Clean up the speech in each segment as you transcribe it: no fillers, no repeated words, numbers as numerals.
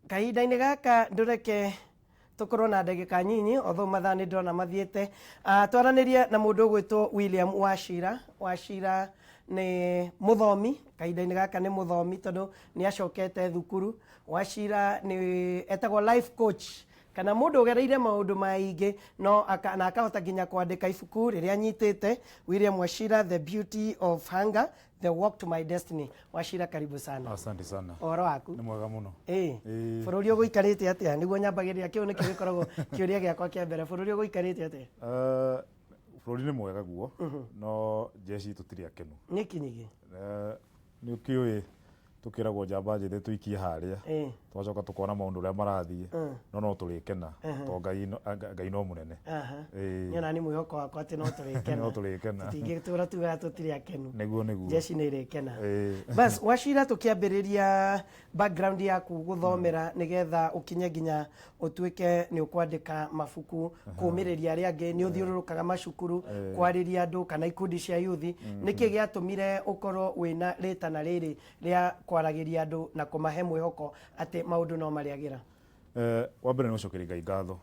Kahinda-inĩ gaka ndũreke tũkorwo na ndagĩka nyinyi, although mathaa nĩ ndĩrona mathiĩte. Twaranĩrie na mũndũ ũgwĩtwo William Wachira. Wachira nĩ mũthomi, kahinda-inĩ gaka nĩ mũthomi tondũ nĩ acokete thukuru. Wachira nĩ etagwo life coach kana mũndũ ũgereire maũndũ maingĩ no aka, na akahota nginya kwandĩka ibuku rĩrĩa anyitĩte, William Wachira, The Beauty of Hunger, The Walk to My Destiny. Wachira, karibu sana. Asante sana. Ũhoro waku? Nĩ mwega mũno. Ĩĩ. Ĩĩ. Bũrũri ũgũikarĩte atĩa? Nĩguo nyambagĩrĩria, kĩu nĩkĩo gĩkoragwo kĩũria gĩakwa kĩa mbere. Bũrũri ũgũikarĩte atĩa? Bũrũri nĩ mwega guo, no jeshi tũtirĩ akenu. Nĩkĩ nyingĩ? Nĩ ũkĩũĩ tũkĩragwo njamba njĩthĩ tũikie harĩa, tũgacoka tũkona maũndũ ũrĩa marathiĩ, no no tũrĩkena to Ngai no mũnene. Ĩĩ. Niĩ ona nĩ mwĩhoko wakwa atĩ no tũrĩkena. No tũrĩkena. Tũtingĩtũra tugaga tũtirĩ akenu. Nĩguo nĩguo. Jeshi nĩ ĩrĩkena. Ĩĩ. Bas, Wachira, tũkĩambĩrĩria background yaku gũthomera nĩgetha ũkinye nginya ũtuĩke nĩ ũkwandĩka mabuku kũmĩrĩria arĩa angĩ, nĩ ũthiũrũrũkaga macukuru kwarĩria andũ kana ikundi cia yuthi, nĩkĩ gĩatũmire ũkorwo wĩna rĩtana rĩrĩ rĩa kwaragĩria andũ na kũmahe mwĩhoko atĩ maũndũ no marĩagĩra? Wa mbere nĩ gũcokeria Ngai ngatho,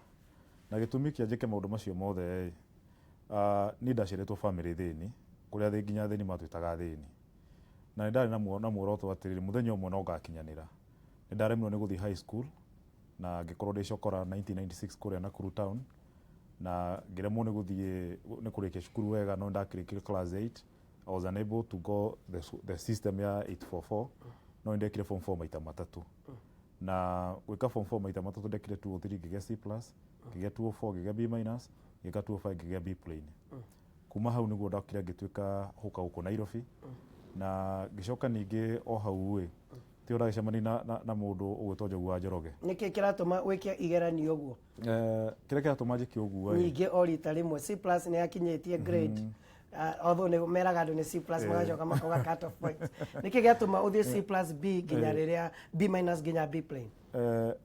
na gĩtũmi kĩa njĩke maũndũ macio mothe ĩ, niĩ ndaciarĩtwo bamĩrĩ thĩni, kũrĩa nginya athĩni matwĩtaga athĩni, na nĩ ndarĩ na muoroto atĩrĩrĩ, mũthenya ũmwe no ngakinyanĩra. Nĩ ndaremirwo nĩ gũthiĩ high school na ngĩkorwo ndĩ cokora 1996 kũrĩa Nakuru town, na ngĩremwo nĩ gũthiĩ nĩ kũrĩkia cukuru wega, no nĩ ndakĩrĩkirie class 8. I was unable to go the system ya 844, no nĩ ndekire form 4 maita matatũ, na gwĩka form 4 maita matatũ ndekire 203 ngĩgĩa C plus, ngĩgĩa 204 ngĩgĩa B minus, ngĩka 205 ngĩgĩa B plain. Kuma hau nĩguo ndokire ngĩtuĩka hũka gũkũ Nairobi, na ngĩcoka ningĩ o hau ĩ tio ndagĩcemania na mũndũ ũgwĩtwo Njogu wa Njoroge. Nĩkĩ kĩratũma wĩke igeranio ũguo? Kĩrĩa kĩratũma njĩke ũguo ĩ, Nyingĩ o rita rĩmwe, C plus nĩ yakinyĩtie grade. Although nĩ meraga andũ nĩ C plus, magacoka makauga cut off points. Nĩkĩ gĩatũma ũthiĩ C plus B nginya rĩrĩa B minus nginya B plain?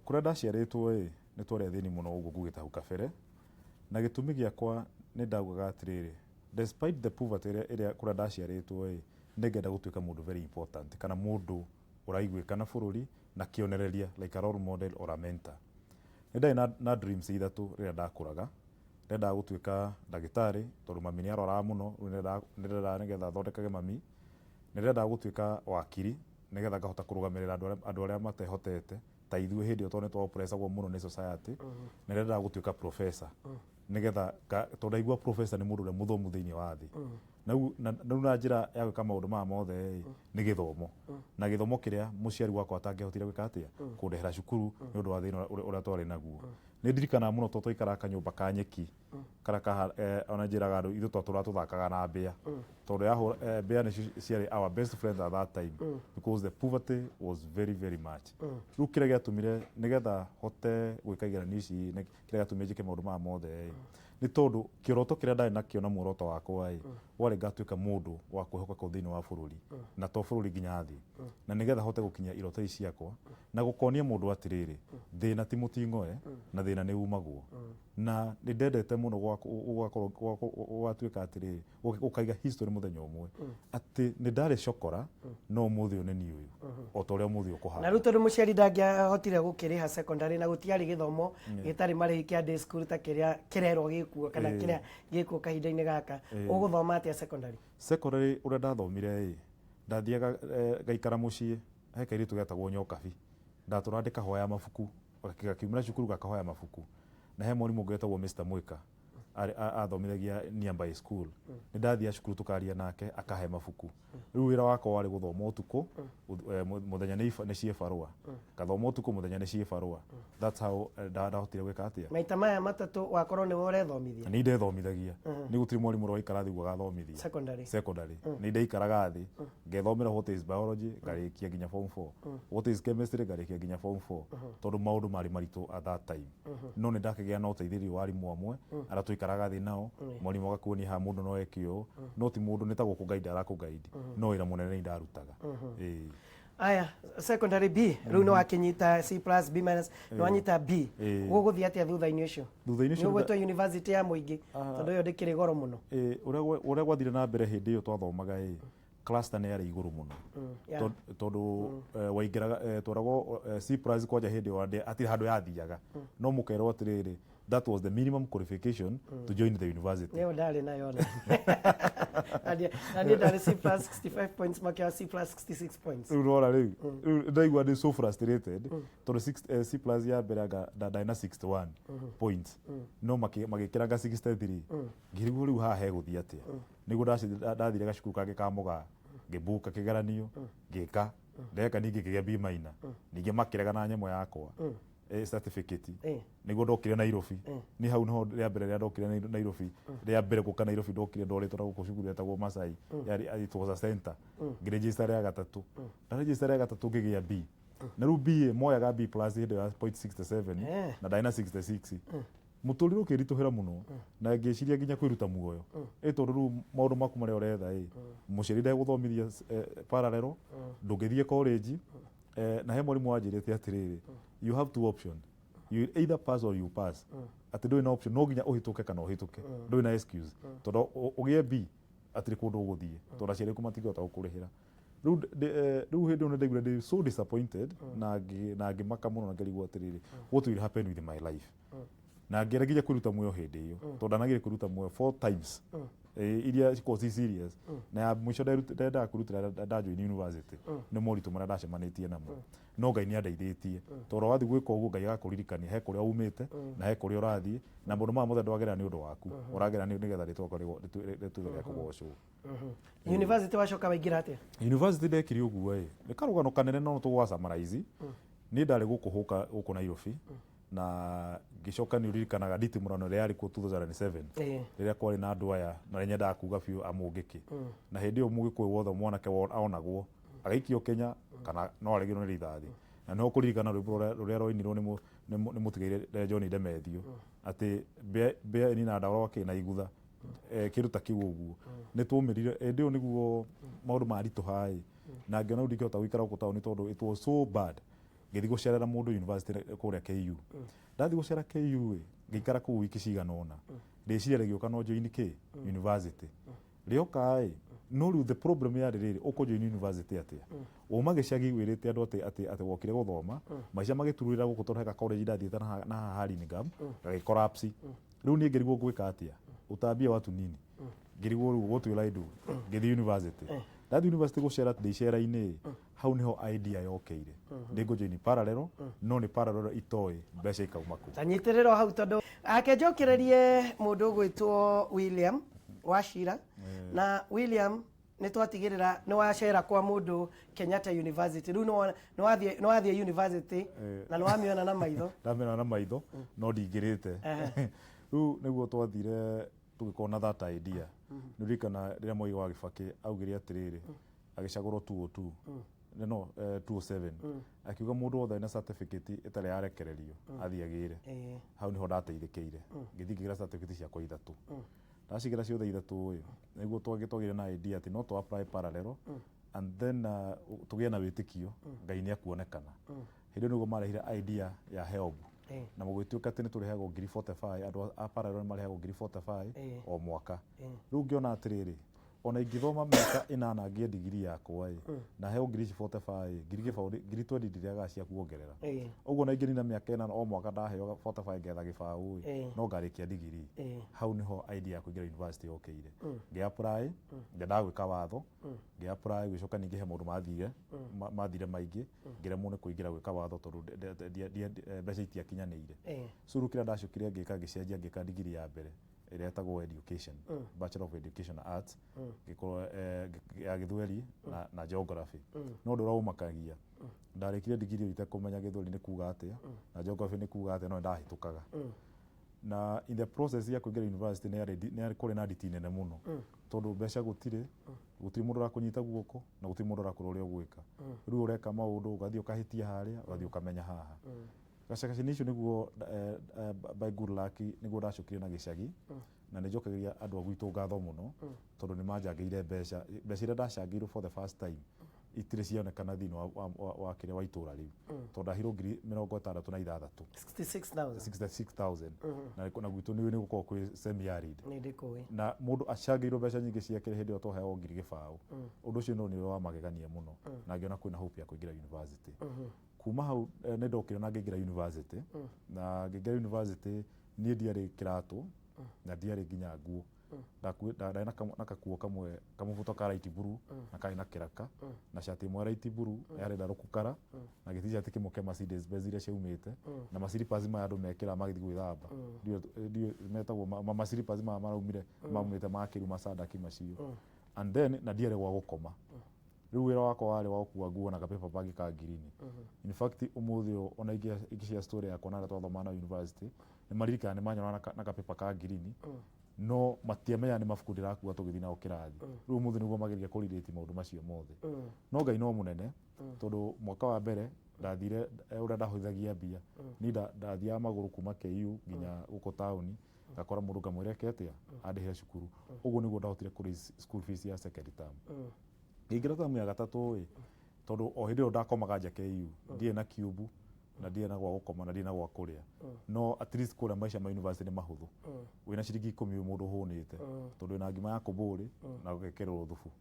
Kũrĩa ndaciarĩtwo ĩ, nĩ twarĩ athĩni mũno ũguo ngugĩte hau kabere, na gĩtũmi gĩakwa nĩ ndaugaga atĩrĩrĩ, despite the poverty ĩrĩa kũrĩa ndaciarĩtwo ĩ, nĩngenda gũtuĩka mũndũ very important kana mũndũ ũraiguĩka na bũrũri na kĩonereria, like a role model or a mentor. Nĩ ndarĩ na dreams ithatũ rĩrĩa ndakũraga. Ndendaga gũtuĩka ndagĩtarĩ tondũ mami nĩ arwaraga mũno, rĩu nĩ ndendaga nĩgetha thondekage mami. Nĩ ndendaga gũtuĩka wakiri nĩgetha ngahota kũrũgamĩrĩra andũ arĩa matehotete ta ithuĩ hĩndĩ ĩyo, tondũ nĩ twa-oppressagwo mũno nĩ society. Nĩ ndendaga gũtuĩka professor nĩgetha tondũ ndaigua professor nĩ mũndũ ũrĩa mũthomu thĩinĩ wa thĩ. Na rĩu na njĩra ya gwĩka maũndũ maya mothe ĩ, nĩ gĩthomo, na gĩthomo kĩrĩa mũciari wakwa atangĩahotire gwĩka atĩa, kũndehera cukuru nĩ ũndũ wa thĩna ũrĩa twarĩ naguo. Nĩ ndirikanaga mũno tondũ twaikaraga kanyũmba ka nyeki karĩa ona njĩraga andũ ithuĩ twatũraga tũthakaga na mbĩa, tondũ yahũra mbĩa nĩcio ciarĩ our best friends at that time because the poverty was very very much. Rĩu kĩrĩa gĩatũmire nĩgetha hote gwĩka igeranio ici, kĩrĩa gĩatũmire njĩke maũndũ maya mothe ĩ, nĩ tondũ kĩoroto kĩrĩa ndarĩ nakĩo na muoroto wakwa ĩ, warĩ ngatuĩka mũndũ wa kwĩhokeka thĩinĩ wa bũrũri, na to bũrũri nginya thĩ, na nĩgetha hote gũkinyia iroto ici ciakwa na gũkonia mũndũ atĩrĩrĩ, thĩna ti mũting'oe na thĩna nĩ umagwo. Na nĩ ndendete mũno gũgakorwo gũgatuĩka atĩrĩrĩ, gũkaiga history mũthenya ũmwe atĩ nĩ ndarĩ cokora, no ũmũthĩ ũyũ nĩ niĩ ũyũ o ta ũrĩa ũmũthĩ ũkũhana. Na rĩu tondũ mũciari ndangĩahotire gũkĩrĩha secondary na gũtiarĩ gĩthomo gĩtarĩ marĩhi kĩa day school ta kĩrĩa kĩrerwo gĩkuo kana kĩrĩa gĩkuo kahinda-inĩ gaka, ũgũthoma atĩa secondary? Secondary ũrĩa ndathomire ĩ, ndathiaga ngaikara mũciĩ he kairĩtu getagwo Nyokabi, ndatũraga ndĩkahoya mabuku, gakiumĩra cukuru gakahoya mabuku, na he mwarimũ ũngĩ wetagwo Mr Mwika athomithagia nearby school. Nĩ ndathiaga cukuru tũkaria nake akahe mabuku. Rĩu wĩra wakwa warĩ gũthoma ũtukũ, mũthenya nĩ ciĩbarũa, ngathoma ũtukũ, mũthenya nĩ ciĩbarũa. That's how ndahotire gwĩka atĩa. Maita maya matatũ wakorwo nĩwe ũrethomithia? Nĩ ndethomithagia, nĩ gũtirĩ mwarimũ ũrĩa waikara thĩ ũguo agathomithia. Secondary? Secondary nĩ ndaikaraga thĩ ngethomera what is biology, ngarĩkia nginya form 4, what is chemistry, ngarĩkia nginya form 4, tondũ maũndũ marĩ maritũ at that time. No nĩ ndakĩgĩa na ũteithĩrĩrio wa arimũ amwe arĩa twaikaraga thĩ nao, mwarimũ agakuonia haha mũndũ no eke ũũ, no ti mũndũ nĩ ta gũkũ guide arakũ guide, no wĩra mũnene nĩ ndarutaga. Ĩĩ. Aya, secondary B, rĩu nĩ wakinyita C plus, B minus, nĩ wanyita B. Gũgũthiĩ atĩa thutha-inĩ ũcio? Thutha-inĩ ũcio nĩ ũgwĩtwo university ya mũingĩ, tondũ ĩyo ndĩkĩrĩ goro mũno? Ĩĩ, ũrĩa gwathire na mbere hĩndĩ ĩyo twathomaga ĩ, Cluster nĩ yarĩ igũrũ mũno. Yeah. Tondũ waingĩraga, twaragwo C plus kwanja hĩndĩ ĩyo hatirĩ handũ yathiaga, no mũkerwo atĩrĩrĩ, that was the minimum qualification to join the university. Nĩyo ndarĩ nayo na niĩ ndarĩ C plus 65 points, makĩoya C plus 66 points. Rĩu rora, rĩu ndaigua ndĩ so frustrated tondũ C plus ya mbere anga ndarĩ na 61 points, no magĩkĩranga 63. Ngĩrigwo rĩu haha hegũthiĩ atĩa. Nĩguo ndathire gacukuru kangĩ ka mũgaa, ngĩbuka kĩgeranio, ngĩka, ndeka ningĩ ngĩgĩa B minor, ningĩ makĩrega na nyamũ yakwa, certificate. Nĩguo ndokire Nairobi. Nĩ hau niho rĩa mbere rĩrĩa ndokire Nairobi, rĩa mbere gũka Nairobi, ndokire ndorĩtwo na gũkũ cukuru yetagwo Masai, yarĩ, it was a center. Ngĩregister rĩa gatatũ, ndaregister rĩa gatatũ ngĩgĩa B, na rĩu B moyaga B plus hĩndĩ ya point 67. Na ndarĩ na 66. Mũtũrĩre ũkĩritũhĩra mũno na ngĩciria nginya kwĩruta muoyo, ĩ tondũ rĩu maũndũ maku marĩa ũretha, ĩ mũciari ndegũthomithia parallel, ndũngĩthiĩ college. Na he mwarimũ wanjĩrĩte atĩrĩrĩ, "You have two option, you either pass or you pass," atĩ ndũrĩ na option, no nginya ũhĩtũke kana ũhĩtũke, ndũrĩ na excuse, tondũ ũgĩe B atirĩ kũndũ ũgũthiĩ, tondũ aciari aku matingĩhota gũkũrĩhĩra. Rĩu rĩu hĩndĩ ĩyo nĩ ndaiguire ndĩ so disappointed na ngĩmaka mũno na ngĩrigwo atĩrĩrĩ, what will happen with my life? Na ngĩenda nginya kwĩruta muoyo hĩndĩ ĩyo, tondũ ndanageria kwĩruta muoyo four times, iria cikorwo ci serious, na ya mũico ndendaga kwĩrutĩra ndajoin university nĩ moritũ marĩa ndacemanĩtie namo. No Ngai nĩ andeithĩtie, tondũ wathiĩ gwĩka ũguo, Ngai agakũririkania he kũrĩa umĩte na he kũrĩa ũrathiĩ, na maũndũ maya mothe ndwagerera nĩ ũndũ waku, ũragerera nĩ nĩgetha rĩtwa rĩaku rĩtuĩke rĩa kũgocwo. University wacoka waingĩra atĩa? University ndekire ũguo, ĩ nĩ karũgano kanene, no tũgwa summarize. Niĩ ndarĩ gũkũ hũka gũkũ Nairobi, na ngĩcoka nĩ ũririkanaga nditimũrano ĩrĩa yarĩ kuo 2007, rĩrĩa kwarĩ na andũ aya na nĩ nyendaga kuga biũ a Mũngĩkĩ, na hĩndĩ ĩyo Mũgĩkũyũ wothe mwanake onagwo agaikio Kenya kana no aregirwo nĩ rithathi. Na nĩho kũririkana rwĩmbo rũrĩa rwainirwo nĩ mũtigaire John Ndemethio, atĩ mbĩa ĩninaga ndawa gwakĩ na igutha, kĩndũ ta kĩu ũguo. Nĩ twomĩrire hĩndĩ ĩyo nĩguo maũndũ maritũha ĩ, na ngĩona rĩu ndingĩhota gũikara gũkũ taũni tondũ it was so bad. Ngĩthiĩ gũcerera mũndũ university kũrĩa KU. Ndathiĩ gũcera KU ĩ, ngĩikara kũu wiki cigana ũna, rĩciria rĩgĩũka no join kĩ university rĩoka ĩ. No rĩu the problem yarĩ rĩrĩ, ũkũ join university atĩa uma gĩcagi wĩrĩte andũ atĩ wokire gũthoma? Maica magĩturĩra gũkũ, tondũ he ka college ndathiĩte na haha Hurlingham gagĩ collapse. Rĩu niĩ ngĩrigwo ngwĩka atĩa, utaambia watu nini? Ngĩrigwo rĩu what will I do? Ngĩthiĩ university. Ndathiĩ university gũcera, ndĩ icera-inĩ ĩ, hau niho idea yokĩire ndĩ ngũ-join parallel, no nĩ parallel itoĩ mbeca ikauma kũ. Ta nyitĩrĩra o hau, tondũ ake njokererie mũndũ ũgwĩtwo William Wachira. Na William, nĩ twatigĩrĩra nĩ wacera kwa mũndũ Kenyatta University. Rĩu nĩ wathiĩ university na nĩ wamĩona na maitho. Ndamĩona na maitho no ndingĩrĩte. Rĩu nĩguo twathire tũgĩkorwo na that idea. Nĩ ũririkana rĩrĩa Mwai wa Kibaki augire atĩrĩrĩ, agĩcagũrwo 202, no 207, akiuga mũndũ wothe wĩna certificate ĩtarĩ yarekererio athiĩ agĩre. Hau niho ndateithĩkĩire, ngĩthiĩ ngĩgĩra certificate ciakwa ithatũ. Ndacigĩra ciothe ithatũ ĩ, nĩguo twagĩire na idea atĩ no tũ apply parallel and then tũgĩe na wĩtĩkio Ngai nĩ akuonekana. Hĩndĩ ĩyo nĩguo marehire idea ya HELB, na mũgĩtuĩka atĩ nĩ tũrĩhagwo ngiri 45, andũ a parallel nĩ marĩhagwo ngiri 45 o mwaka. Rĩu ngĩona atĩrĩrĩ, ona ingĩthoma mĩaka 8 ngĩe digiri yakwa ĩ, na heo ngiri ici 45 ĩ, ngiri gĩbaũ, ngiri 20 ndirĩagaga cia kuongerera. Ũguo na ingĩnina mĩaka 8, o mwaka ndaheo 45 ngetha gĩbaũ ĩ, no ngarĩkia digiri. Hau niho idea ya kũingĩra university yokĩire. Ngĩ apply, ngĩendaga gwĩka watho, ngĩ apply. Gĩcoka ningĩ he maũndũ mathire mathire maingĩ, ngĩremwo nĩ kũingĩra gwĩka watho tondũ mbeca itiakinyanĩire. So rĩu kĩrĩa ndacokire ngĩka, ngĩcenjia, ngĩka digiri ya mbere ĩrĩa ĩtagwo education, Bachelor of Education Arts, ngĩkorwo ya gĩthweri na geography. No ũndũ ũrĩa ũmakagia, ndarĩkirie digiri ĩyo itekũmenya gĩthweri nĩ kuga atĩa na geography nĩ kuga atĩa, no nĩndahĩtũkaga. Na in the process ya kũingĩra university nĩ yarĩ kũrĩ na nditi nene mũno, tondũ mbeca gũtirĩ, gũtirĩ mũndũ ũrakũnyita guoko na gũtirĩ mũndũ ũrakwĩra ũrĩa ũgwĩka. Rĩu ũreka maũndũ, ũgathiĩ ũkahĩtia harĩa, ũgathiĩ ũkamenya haha gacagaca-inĩ icio. Nĩguo by good luck nĩguo ndacokire na gĩcagi, na nĩ njokagĩria andũ a gwitũ ngatho mũno, tondũ nĩ manjangĩire mbeca. Mbeca iria ndacangĩirwo for the first time Itirĩ cionekana thĩinĩ wa kĩrĩa wa itũra rĩu, tondũ ndahirwo 66,000. 66,000. 66,000, na gwitũ nĩ gũkorwo kwĩ semi arid. Nĩ ndĩkũĩ. Na mũndũ acangĩirwo mbeca nyingĩ ciake hĩndĩ ĩyo twaheagwo 10,000. Ũndũ ũcio no nĩ wa magegania mũno, na ngĩona kwĩna hope ya kũingĩra university. Kuma hau nĩ ndokire na ngĩingĩra university. Na ngĩingĩra university, niĩ ndiarĩ kĩratũ na ndiarĩ nginya nguo. Ndarĩ na kakuo kamwe, kamũbuto ka light blue na karĩ na kĩraka, na cati ĩmwe ya light blue yarĩ ndarũku kara, na gĩticati kĩmwe kĩa Mercedes Benz iria ciaumĩte, na maslippers maya andũ mekĩraga magĩthiĩ gwĩthamba. Ndiũĩ metagwo ma slippers maya maraumire, maumĩte ma kĩrĩu, macandaki macio. And then na ndiarĩ gwa gũkoma. Rĩu wĩra wakwa warĩ wa gũkua nguo na ka paper bag ka ngirini. In fact, ũmũthĩ ũyũ ona ingĩshare story yakwa na arĩa twathomaga na university, nĩ maririkanaga nĩ manyonaga na kapepa ka ngirini, no matiamenyaga nĩ mabuku ndĩrakua tũgĩthiĩ nao kĩrathi. Rĩu ũmũthĩ nĩguo mageria kũrelate maũndũ macio mothe. No Ngai no mũnene, tondũ mwaka wa mbere ndathire ũrĩa ndahũthagia mbia, niĩ ndathiaga magũrũ kuma KU nginya gũkũ taũni, ngakora mũndũ, ngamwĩra eke atĩa, andĩhĩre cukuru. Ũguo nĩguo ndahotire kũ raise school fees ya second term. Ngĩingĩra term ya gatatũ ĩ, tondũ o hĩndĩ ĩyo ndakomaga nja KU, ndirĩ na cube na ndirĩ na gwa gũkoma na ndirĩ na gwa kũrĩa, no at least kũrĩa maica ma university nĩ mahũthũ. Wĩna ciringi 10 wĩ mũndũ ũhũnĩte, tondũ wĩna ngima ya kũbũrĩ na ũgekĩrĩrwo thubu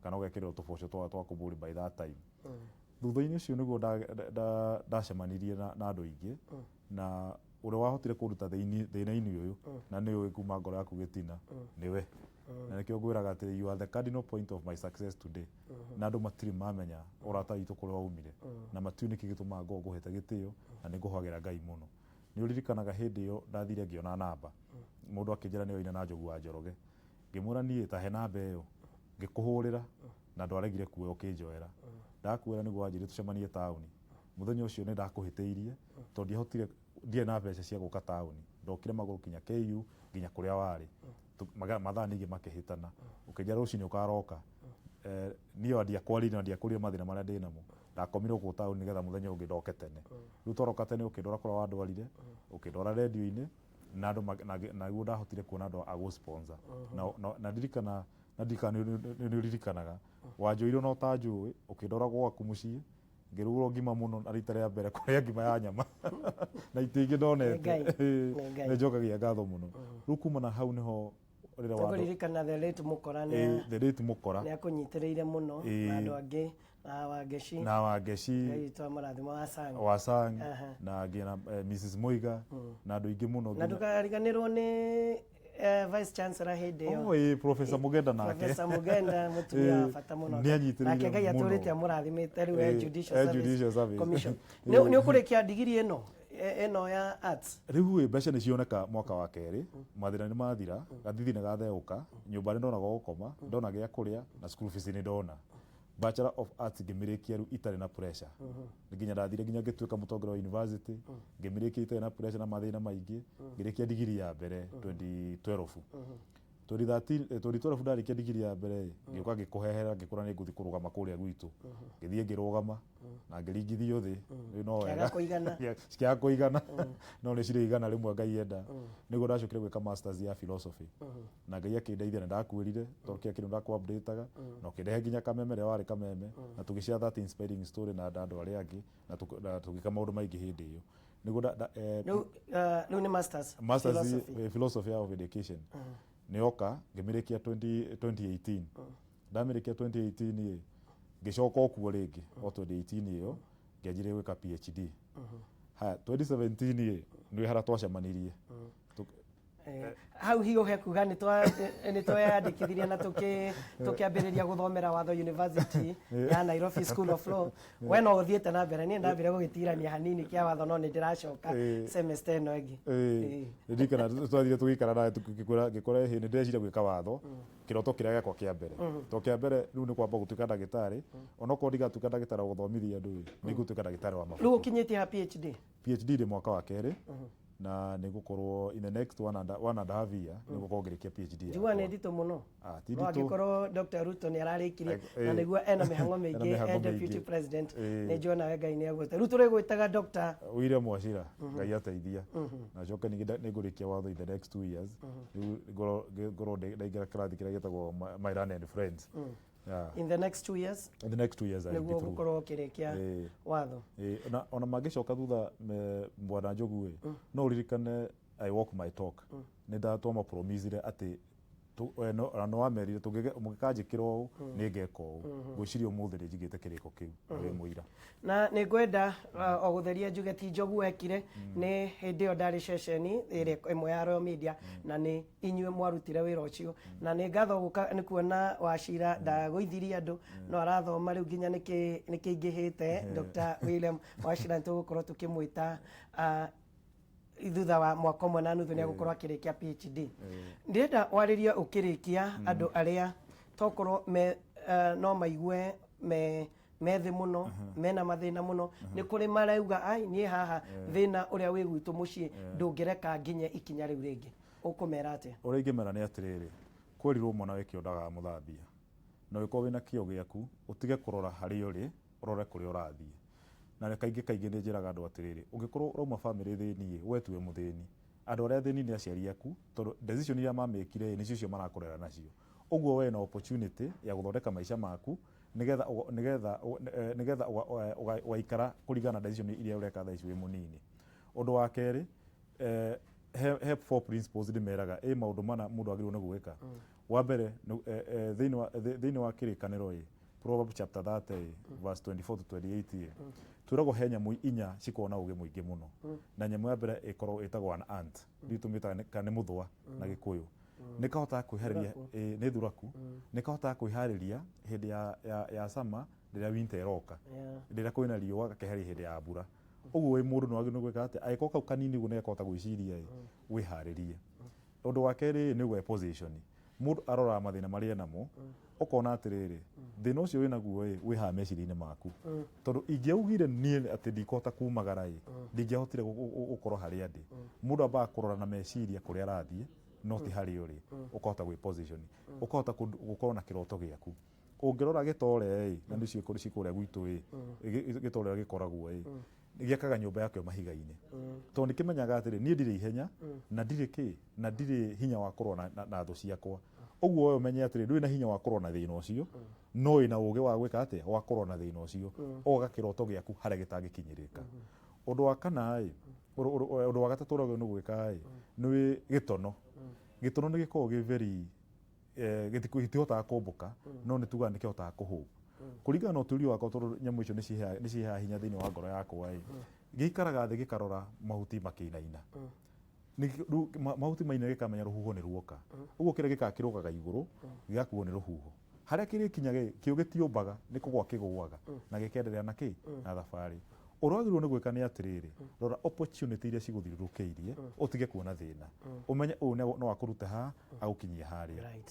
kana ũgekĩrĩrwo tũboco twa kũbũrĩ by that time. Thutha-inĩ ũcio nĩguo ndacemanirie na andũ aingĩ, na ũrĩa wahotire kũnduta thĩna-inĩ ũyũ, na nĩ ũĩ kuma ngoro yaku gĩtina nĩwe, na nĩkĩo ngwĩraga atĩ you are the cardinal point of my success today. Na andũ matirĩ mamenya ũrata witũ kũrĩa waumire, na matiũĩ nĩkĩ gĩtũmaga ngorwo ngũhete gĩtĩo na nĩ ngũhoagĩra Ngai mũno. Nĩ ũririkanaga hĩndĩ ĩyo ndathire ngĩona namba, mũndũ akĩnjĩra nĩwe ina na Njogu wa Njoroge. Ngĩmwĩra niĩ tahe namba ĩyo, ngĩkũhũrĩra na ndwaregire kuoya, ũkĩnjoera. Ndakuoera nĩguo wanjĩrire tũcemanie taũni. Mũthenya ũcio nĩ ndakũhĩtĩirie, tondũ ndiahotire, ndiarĩ na mbeca cia gũka taũni. Ndokire magũrũ nginya KU, nginya kũrĩa warĩ. Mathaa ningĩ makĩhĩtana, ũkĩnjĩra rũcinĩ ũkaroka. Niĩ ndiakwarĩire na ndiakũrire mathĩna marĩa ndĩnamo. Ndakomire gũkũ taũni nĩgetha mũthenya ũngĩ ndoke tene. Rĩu twaroka tene, ũkĩndwara kũrĩa wandwarire, ũkĩndwara rendio-inĩ, na andũ na nĩguo ndahotire kuona andũ a gũ sponsor. Na ndirikana nĩ ũririkanaga wanjũire na ũtanjũĩ, ũkĩndwara gwaku mũciĩ, ngĩrugũrwo ngima mũno, na rita rĩa mbere kũrĩa ngima ya nyama na itĩ ingĩ ndonete. Ngai. Nĩ Ngai. Nĩ njokagia ngatho mũno. Rĩu kuma na hau nĩho rĩrĩa Tũkũririkana the late Mũkora nĩ the late Mũkora. Nĩ akũnyitĩrĩire mũno na andũ angĩ na Wangeci. Na Wangeci. Ngai witũ amũrathime, wa Sang. Wa Sang. Na nginya Mrs Muiga na andũ aingĩ mũno. Na Ndũkariganĩrwo nĩ Vice Chancellor hĩndĩ ĩyo. Oh, ĩĩ, Professor Mugenda nake. Professor Mugenda, mũtumia wa bata mũno. Nĩ anyitĩrĩire Nake Ngai mũno. atũrĩte amũrathimĩte rĩu e Judicial e Service Judicial Service. Commission. Nĩ ũkũrĩkia digiri ĩno ĩno ya arts? Rĩu ĩ, mbeca nĩ cioneka. Mwaka wa kerĩ mathĩna nĩ mathira, gathithi nĩ gatheũka, nyũmba nĩ ndona gwa gũkoma, ndona gĩa kũrĩa, na school fees nĩ ndona. Bachelor of Arts ngĩmĩrĩkia rĩu itarĩ na pressure. Nginya ndathire nginya ngĩtuĩka mũtongoria wa university, ngĩmĩrĩkia itarĩ na pressure na mathĩna maingĩ. Ngĩrĩkia digiri ya mbere 2012. 2013, 2012 ndarĩkia digiri ya mbere ĩ, ngĩũka ngĩkũhehera, ngĩkũra nĩ ngũthiĩ kũrũgama kũrĩa gwitũ. Ngĩthiĩ ngĩrũgama na ngĩringithio thĩ. Rĩu no Kĩaga wega. kũigana. Cikĩaga kũigana, no nĩ cirĩ igana rĩmwe Ngai enda. Nĩguo ndacokire gwĩka masters ya philosophy, na Ngai akĩndeithia. Nĩ ndakwĩrire tondũ kĩrĩa kĩndũ ndakũ updateaga na ũkĩndehe nginya Kameme rĩrĩa warĩ Kameme, na tũgĩshare that inspiring story na andũ arĩa angĩ, na tũgĩka maũndũ maingĩ hĩndĩ ĩyo. Nĩguo Rĩu nĩ masters masters philosophy. Philosophy of education nĩ yoka, ngĩmĩrĩkia 20 2018. Ndamĩrĩkia 2018 ĩ, ngĩcoka o kuo rĩngĩ o 2018 ĩyo, ngĩanjirie gwĩka PhD. Haya, 2017 ĩ, nĩ harĩa twacemanirie. Hau hiũhe kuga nĩ tweyandĩkithirie na tũkĩambĩrĩria gũthomera watho University ya Nairobi School of Law. We no ũthiĩte na mbere, niĩ ndambire gũgĩtirania hanini kĩa watho, no nĩ ndĩracoka semester ĩno ĩngĩ. Ndirikana twathire tũgĩikara nawe, ngĩkwĩra hĩ, nĩ ndĩreciria gwĩka watho, kĩroto kĩrĩa gĩakwa kĩa mbere. To kĩa mbere rĩu nĩ kwamba gũtuĩka ndagĩtarĩ, onokorwo ndigatuĩka ndagĩtarĩ wa gũthomithia andũ ĩ, nĩ ngũtuĩka ndagĩtarĩ wa Rĩu mabuku. Ũkinyĩtie ha PhD? PhD ndĩ mwaka wa kerĩ, na nĩ ngũkorwo in the next one and a half year nĩ ngũkorwo ngĩrĩkia PhD Njiguaga nĩ yakwa. nditũ mũno. Ah, ti No nditũ. angĩkorwo Dr. Ruto nĩ ararĩkirie na nĩguo ena mĩhang'o Ena mĩingĩ mĩhang'o e deputy mĩingĩ. president, nĩ njũĩ nawe Ngai nĩ egwĩte. Rĩu tũrĩgwĩtaga Dr. William Wachira, Ngai ateithia na coke ningĩ nĩ ngũrĩkia watho in the next 2 years. Rĩu ngorwo ndaingĩra kĩrathi kĩrĩa gĩtagwo My Learned Friends. Yeah. In the next 2 years. In the next 2 years I'll be nĩguo through. ũgũkorwo ũkĩrĩkia watho. Ĩĩ, ona mangĩcoka thutha bwana Njogu ĩ, no ũririkane I walk my talk. Nĩ ndatwama promisire atĩ ona no wamerire mũngĩkanjĩkĩra ũũ, nĩ ngeka ũũ. Ngwĩciria ũmũthĩ nĩ njigĩte kĩrĩko kĩu na wĩ mũira. Na nĩ ngwenda o gũtheria njuge ti Njogu wekire, nĩ hĩndĩ ĩyo ndarĩ ceceni ĩrĩa ĩmwe ya Royal Media, na nĩ inyuĩ mwarutire wĩra ũcio, na nĩ ngatho gũka nĩ kuona Wacira ndagũithirie andũ, no arathoma rĩu nginya nĩkĩ nĩkĩingĩhĩte. Dr. William Wachira nĩ tũgũkorwo tũkĩmwĩta thutha wa mwaka ũmwe na nuthu, nĩ agũkorwo akĩrĩkia PhD. Ndĩrenda warĩrie ũkĩrĩkia andũ arĩa tokorwo me no maigue me thĩ mũno, mena mathĩna mũno, nĩ kũrĩ marauga, "Ai, niĩ haha thĩna ũrĩa wĩ gwitũ mũciĩ ndũngĩreka nginye ikinya rĩu rĩngĩ." Ũkũmera atĩa? Ũrĩa ingĩmera nĩ atĩrĩrĩ, kwerirwo mwana wĩ kĩo ndagaga mũthambia, na ũngĩkorwo wĩna kĩo gĩaku, ũtige kũrora harĩa ũrĩ, ũrore kũrĩa ũrathiĩ. Na kaingĩ kaingĩ nĩ njĩraga andũ atĩrĩrĩ, ũngĩkorwo ũrauma bamĩrĩ thĩni ĩ, we tuwe mũthĩni, andũ arĩa athĩni nĩ aciari aku, tondũ decision iria mamĩkire ĩ, nĩcio icio marakũrera nacio. Ũguo we na opportunity ya gũthondeka maica maku nĩgetha ũgaikara kũringana na decision iria ũreka thaa ici wĩ mũnini. Ũndũ wa kerĩ, he four principles ndĩmeraga ĩ maũndũ mana mũndũ agĩrĩirwo nĩ gwĩka. Wa mbere, thĩinĩ wa Kĩrĩkanĩro ĩ, Proverbs chapter 30 ĩ, verse 24 to 28 ĩ, twĩragwo he nyamũ inya cikoragwo na ũgĩ mũingĩ mũno. Na nyamũ ya mbere ĩkoragwo ĩtagwo an ant, ndiũ tũmĩtaga kana nĩ mũthũa na Gĩkũyũ. Nĩ kahotaga kwĩharĩria. Thuraku. Ĩ, nĩ thuraku. Nĩ kahotaga kwĩharĩria hĩndĩ ya summer, rĩrĩa winter ĩroka, rĩrĩa kwĩna riũa gakeharĩria hĩndĩ ya mbura. Ũguo wĩ mũndũ nĩ wagĩrĩirwo nĩ gwĩka atĩa? Angĩkorwo kau kanini ũguo nĩ gakũhota gwĩciria ĩ, wĩharĩrie. Ũndũ wa kerĩ nĩ gwĩ position. Mũndũ aroraga mathĩna marĩa enamo, ũkona atĩrĩrĩ, thĩna ũcio wĩnaguo ĩ, wĩ haha meciria-inĩ maku, tondũ ingĩaugire niĩ atĩ ndikũhota kumagara ĩ, ndingĩahotire gũkorwo harĩa ndĩ. Mũndũ ambaga kũrora na meciria kũrĩa arathiĩ, no ti harĩa ũrĩ. Ũkahota gwĩ position, ũkahota gũkorwo na kĩroto gĩaku. Ũngĩrora gĩtore ĩ, na nĩcio ci kũrĩa gwitũ ĩ, gĩtore gĩkoragwo ĩ, gĩakaga nyũmba yakĩo mahiga-inĩ, tondũ nĩ kĩmenyaga atĩrĩ, niĩ ndirĩ ihenya na ndirĩ kĩ na ndirĩ hinya wa kũrũa na thũ ciakwa. Ũguo we ũmenye atĩrĩ, ndũrĩ na hinya wa kũrũa na thĩna ũcio, no wĩna ũgĩ wa gwĩka atĩa, wa kũrũa na thĩna ũcio, ũgoka kĩroto gĩaku harĩa gĩtangĩkinyĩrĩka. Ũndũ wa kana ĩ, ũndũ wa gatatũ ũrĩa wagĩrĩirwo nĩ gwĩka ĩ, nĩ gĩtono. Gĩtono nĩ gĩkoragwo gĩ very gĩtihotaga kũmbũka, no nĩ tugaga nĩ kĩhotaga kũhũp kũringana na ũtuĩria wakwa, tondũ nyamũ icio nĩ ciheaga hinya thĩinĩ wa ngoro yakwa ĩ. Gĩikaraga thĩ gĩkarora mahuti makĩinaina. Rĩu mahuti maina, gĩkamenya rũhuho nĩ ruoka. Ũguo kĩrĩa gĩkaga, kĩrũgaga igũrũ, gĩgakuo nĩ rũhuho. Harĩa kĩrĩkinya kĩo gĩtiũmbaga, nĩ kũgwa kĩgũaga na gĩkenderea na kĩ na thabarĩ. Ũrĩa wagĩrĩirwo nĩ gwĩka nĩ atĩrĩrĩ, rora opportunity iria cigũthiũrũrũkĩirie, ũtige kuona thĩna, ũmenye ũyũ no akũrute haha agũkinyie harĩa.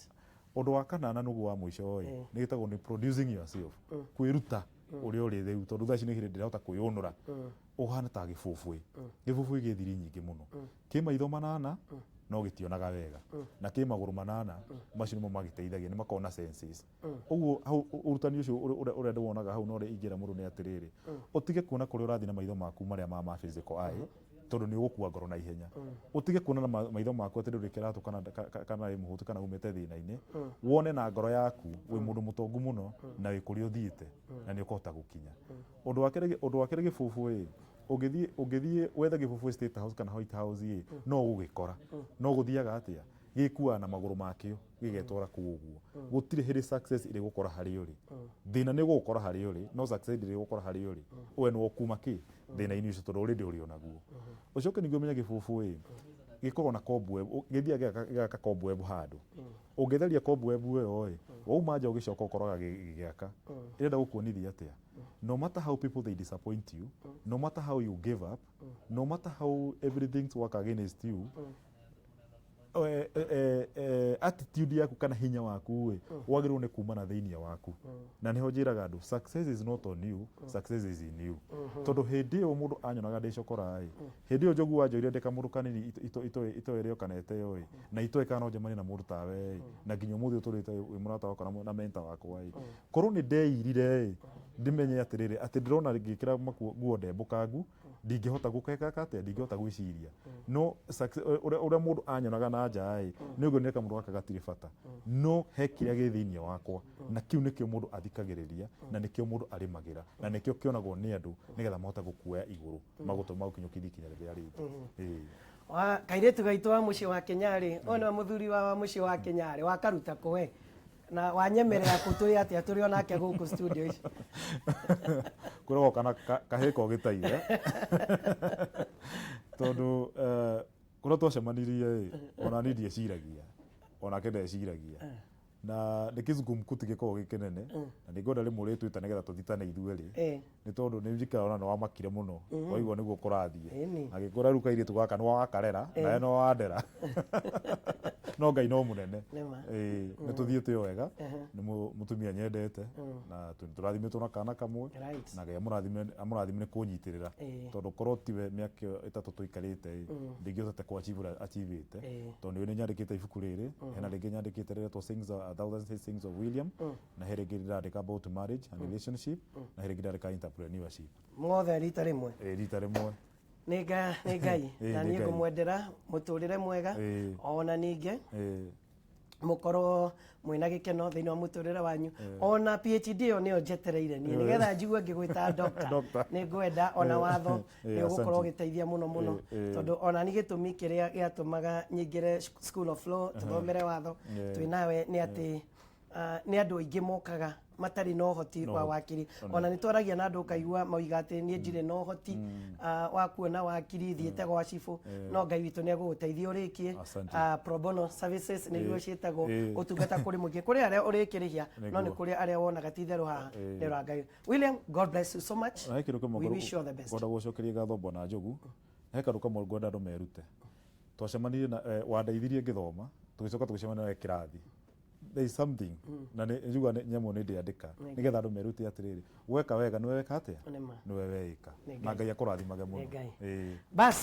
Ũndũ wa kana na nĩguo wa mũico ĩ, nĩ gĩtagwo nĩ producing yourself, kwĩruta ũrĩa ũrĩ rĩu, tondũ thaa ici nĩ hĩndĩ ndĩrahota kwĩyũnũra. Ũhana ta gĩbũbũĩ. Gĩbũbũĩ gĩ thiri nyingĩ mũno, kĩ maitho manana no gĩtionaga wega, na kĩ magũrũ manana, macio nĩmo magĩteithagia, nĩ makoragwo na senses. Ũguo hau ũrutani ũcio ũrĩa ndĩwonaga hau, na ũrĩa ingĩra mũndũ nĩ atĩrĩrĩ, ũtige kuona kũrĩa ũrathiĩ na maitho maku marĩa ma physical eye, tondũ nĩ ũgũkua ngoro na ihenya. Ũtige kuona na maitho maku atĩ ndũrĩ kĩratũ kana wĩ mũhũtu kana umĩte thĩna-inĩ. Wone na ngoro yaku wĩ mũndũ mũtongu mũno na wĩ kũrĩa ũthiĩte na nĩ ũkũhota gũkinya. Ũndũ wa kerĩ, gĩbũbũ ĩ, ũngĩthiĩ wethe gĩbũbũ State House kana White House ĩ, no ũgũgĩkora, no gũthiaga atĩa? Gĩkuaga na magũrũ makĩo gĩgetwara kũu. Ũguo gũtirĩ hĩndĩ success ĩrĩ gũkora harĩa ũrĩ. Thĩna nĩ ũgũgũkora harĩa ũrĩ, no success ndĩrĩ gũkora harĩa ũrĩ. We nĩ ũkuma kĩ thĩna-inĩ ũcio, tondũ already ũrĩ onaguo. Ũcoke ningĩ ũmenye gĩbũbũ ĩ, gĩkoragwo na cobweb, gĩthiaga gĩgaka cobweb handũ. Ũngĩtheria cobweb ĩyo ĩ, wauma nja ũgĩcoka ũkoraga gĩgĩaka. Ĩrenda gũkuonithia atĩa? No matter how people they disappoint you, no matter how you give up, no matter how everything's work against you, attitude yaku kana hinya waku ĩ, wagĩrĩirwo nĩ kuma na thĩinĩ waku. Na nĩho njĩraga andũ, success is not on you, success is in you. Tondũ hĩndĩ ĩyo mũndũ anyonaga ndĩ cokora ĩ, hĩndĩ ĩyo Njogu wanjoire ndĩ kamũndũ kanini itoĩ ĩrĩo kana ĩteo ĩ, na itoĩ kana no njemanie na mũndũ tawe ĩ, na nginya ũmũthĩ ũtũrĩte wĩ mũrata wakwa na mentor wakwa ĩ. Korwo nĩ ndeirire ĩ, ndĩmenye atĩrĩrĩ, atĩ ndĩrona ngĩkĩra nguo ndembũkangu. Ndingĩhota gũkeka atĩa, ndingĩhota gwĩciria. No ũrĩa mũndũ anyonaga na nja ĩ, nĩ ũguo nĩ kamũndũ gaka gatirĩ bata, no he kĩrĩa gĩ thĩinĩ wakwa, na kĩu nĩkĩo mũndũ athikagĩrĩria, na nĩkĩo mũndũ arĩmagĩra, na nĩkĩo kĩonagwo nĩ andũ nĩgetha mahote gũkuoya igũrũ, magũtũma magũkinyũkithie ikinya rĩrĩa rĩngĩ. Ĩĩ. Wa kairĩtu gaitũ wa mũciĩ wa Kenyarĩ, ũyũ nĩwe mũthuri wa mũciĩ wa Kenyarĩ, wakaruta kũ we? Na wanyemerera kũ? Tũrĩ atĩa? Tũrĩ onake gũkũ studio ici. Kwĩragwo kana kahĩĩ kogĩtaire, tondũ kũrĩa twacemanirie ĩ, ona niĩ ndieciragia, onake ndeciragia, na nĩ kĩzungumkuti gĩkoragwo gĩ kĩnene, na nĩ ngwenda rĩmwe ũrĩtwĩta nĩgetha tũthitane ithuerĩ, nĩ tondũ nĩ njikara ona nĩ wamakire mũno waigua nĩguo kũrathiĩ. Agĩkũra rĩu kairĩtu gaka nĩ wakarera nawe no wandera, no Ngai no mũnene. Nĩma. Ĩĩ, nĩ tũthiĩte o wega. Nĩ mũtumia nyendete na tũrathimĩtwo na kana kamwe. Na Ngai amũrathime, amũrathime nĩ kũnyitĩrĩra, tondũ korwo tiwe mĩaka ĩyo 3 tũikarĩte ĩ, ndingĩhotete kũ achieve ũrĩa achievĩte, tondũ nĩ nyandĩkĩte ibuku rĩrĩ, hena rĩngĩ nyandĩkĩte rĩretwo Sayings, A Thousand Sayings of William, na he rĩngĩ ndĩrandĩka about marriage and relationship, na he rĩngĩ ndĩrandĩka entrepreneurship. Mothe rita rĩmwe? Ĩ, rita rĩmwe. Nĩ Ngai. Na Nĩ niĩ Ngai. Ngũmwendera mũtũrĩre mwega, ona ningĩ mũkorwo mwĩna gĩkeno thĩinĩ wa mũtũrĩre wanyu. Ona PhD ĩyo nĩyo njetereire niĩ, nĩgetha njigue ngĩgwĩta doctor. Doctor. Nĩ ngwenda ona watho nĩ ũgũkorwo Asante. ũgĩteithia mũno mũno, tondũ ona ni gĩtũmi kĩrĩa gĩatũmaga nyingĩre School of Law tũthomere watho twĩ nawe nĩ atĩ nĩ andũ aingĩ mokaga matarĩ na ũhoti wa ũhoti. Wakiri. Ona nĩ twaragia na andũ, ũkaigua mauga atĩ niĩ ndirĩ na ũhoti wa kuona wakiri, thiĩte gwa cibũ, no Ngai witũ nĩ egũgũteithia ũrĩkie. Asante. Pro bono services nĩguo ciĩtagwo, ũtungata kũrĩ mũingĩ, kũrĩ arĩa ũrĩkĩrĩhia, no nĩ kũrĩ arĩa wonaga ti itherũ haha nĩ ũra Ngai. William, God bless you so much. Na he kĩndũ kĩmwe We wish you all the best. Ngwenda gũcokeria ngatho Bwana Njogu. He kaũndũ kamwe ngwenda andũ merute. Twacemanirie na wandeithirie ngĩthoma, tũgĩcoka tũgĩcemania nawe kĩrathi. There is something na nĩ njuga nĩ nyamũ nĩ ndĩandĩka nĩgetha andũ merute atĩrĩrĩ, weka wega nĩwe weka atĩa, Nĩma. nĩwe weĩka. Nĩ Na Ngai akũrathimage mũno. Nĩ Ngai. Ĩĩ. Bas.